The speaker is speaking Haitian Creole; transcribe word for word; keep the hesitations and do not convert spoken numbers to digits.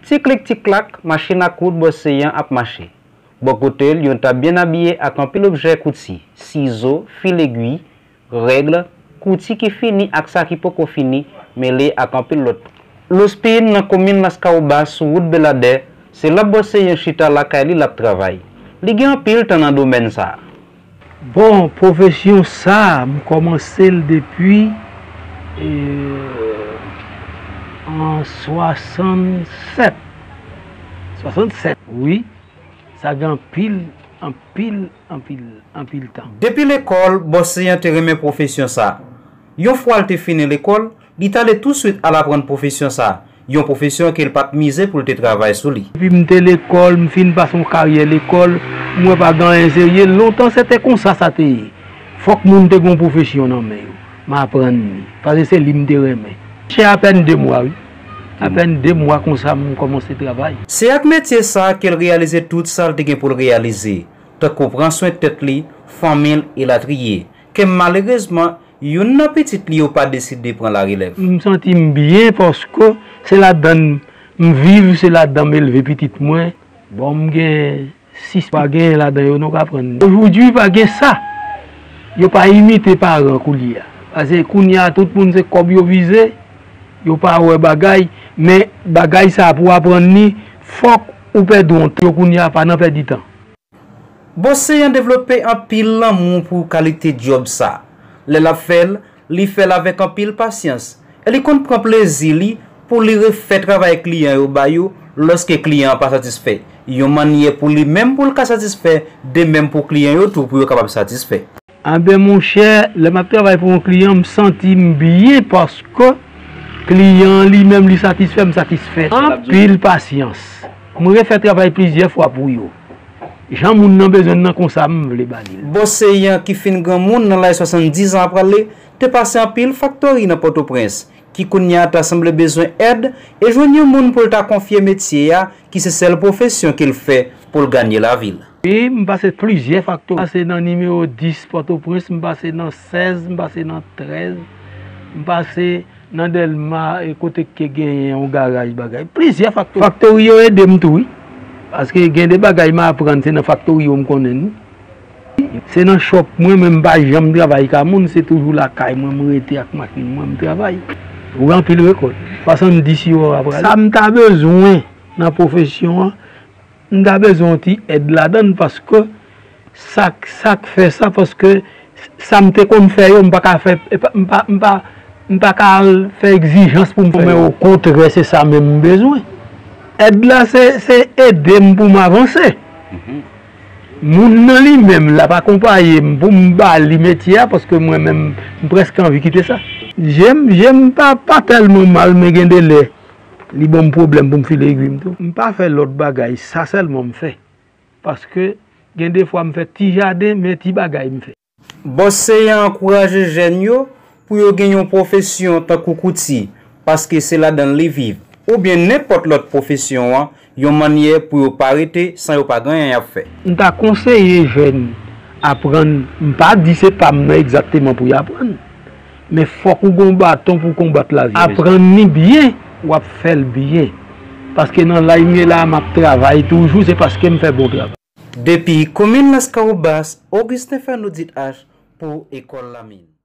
Ti klik ti klak, machin a koud bò Seyan ap mache. Bò kote l, yon tab byen abiye ak anpil objè kouti, sizo, fil egwi, règ, kouti ki fini ak sa ki poko fini, mele ak anpil lòt. Lospin nan komin Laskawobas sou wout Beladè, se la bò Seyan chita lakay li l ap travay. Li gen anpil tan nan domèn sa a. Bon, pwofesyon sa a, m kòmanse l depi, e, an swasannsèt. Swasannsèt, wi. Sa gen anpil, anpil, anpil, anpil tan. Depi lekòl, bò Seyan te renmen pwofesyon sa a. Yon fwa l te fini lekòl, li t ale touswit al aprann pwofesyon sa a, yon pwofesyon ke l pa t mize pou l te travay sou li. Depi m te lekòl, m fin pase yon karyè lekòl, m wè pa gen anyen serye. Lontan, se te konsa sa te ye. Fòk moun te gen yon pwofesyon nan men yo. M aprann li. Paske se li m te renmen. Se apèn de mwa, wi. Apèn de mwa konsa, m kòmanse travay. Se ak metye sa a ke l reyalize tout sa l te gen pou l reyalize, tankou pran swen tèt li, fanmi l, elatriye. Ke malerezman, youn nan pitit li yo pa deside pran larelèv. M santi m byen paske se ladann m viv, se ladann m elve pitit mwen. Bon, m gen sis, pa gen ladan yo, nou ka pran. Ojodwi, pa gen sa. Yo pa imite paran koulye a. Paske kounye a, tout moun se kòb yo vize, yo pa wè bagay. Men bagay sa a, pou w aprann li, fòk ou pèdi yon tan. Yo kounye a, pa nan pèdi tan. Bò Seyan devlope anpil lanmou pou kalite djòb sa. Lè l ap fè l, li fè l avèk anpil pasyans. E li konn pran plezi li pou li refè travay kliyan yo ba yo lòske kliyan an pa satisfè. Yon mannyè pou li menm pou l ka satisfè, de menm pou kliyan yo tou pou yo kapab satisfè. Anben monchè, lè m ap travay pou yon kliyan, m santi m byen paske kliyan an li menm li satisfè, m satisfè. Anpil pasyans. M refè travay plizyè fwa pou yo. Jan moun nan bezwen l nan konsa m vle ba li l. Bò Seyan ki fin granmoun nan laj swasanndizan ap prale, te pase anpil faktori nan Pòtoprens, ki kounye a ta sanble bezwen èd e jwenn yon moun pou l ta konfye metye a, ki se sèl pwofesyon ke l fè pou l ganye lavi l. Wi, m pase plizyè faktori. M pase nan nimewo dis Pòtoprens, m pase nan sèz, m pase nan trèz, m pase nan Dèlma, e kote ke genyen yon garaj bagay. Plizyè faktori. Faktori yo ede m tou, wi. Paske gen de bagay m aprann, se nan faktori yo m konnen l. Se nan chòp mwen, men m pa janm travay ka moun, se toujou lakay mwen m rete ak machin mwen m travay. Ou gen anpil rekòt. Swasanndis yo a prale. Sa m ta bezwen nan pwofesyon an, m ta bezwen yon ti èd ladan l paske sa k, sa k fè sa, paske sa m te konn fè yo, m pa ka fè, e pa, m pa, m pa, m pa ka al fè egzijans pou m fè yo. Men okontrè, se sa menm m bezwen. Èd la, se, se ede m pou m avanse. Moun nan li menm, l ap akonpaye m pou m ba li metye a, paske mwen menm, m prèske anvi kite sa. Je m, je m pa, pa tèlman mal, men gen de lè, li ban m pwoblèm pou m file egwi m tou. M pa fè lòt bagay, sa sèlman m fè. Paske gen de fwa m fè ti jaden, men ti bagay m fè. Bòs Seyan ankouraje jèn yo pou yo gen yon pwofesyon tankou kouti, paske se ladan l li viv, oubyen nenpòt lòt pwofesyon an, yon mannyè pou yo pa rete san yo pa gen anyen y ap fè. M ta konseye jèn aprann, m pa di se pa m nan egzakteman pou y aprann, men fòk ou gen yon baton pou w konbat lavi. Aprann li byen, w ap fè l byen. Paske nan la m ye la, m ap travay toujou, se paske m fè bon travay. Depi komin Laskawobas, Augustin Fernodit H pou Ekòl Lamin.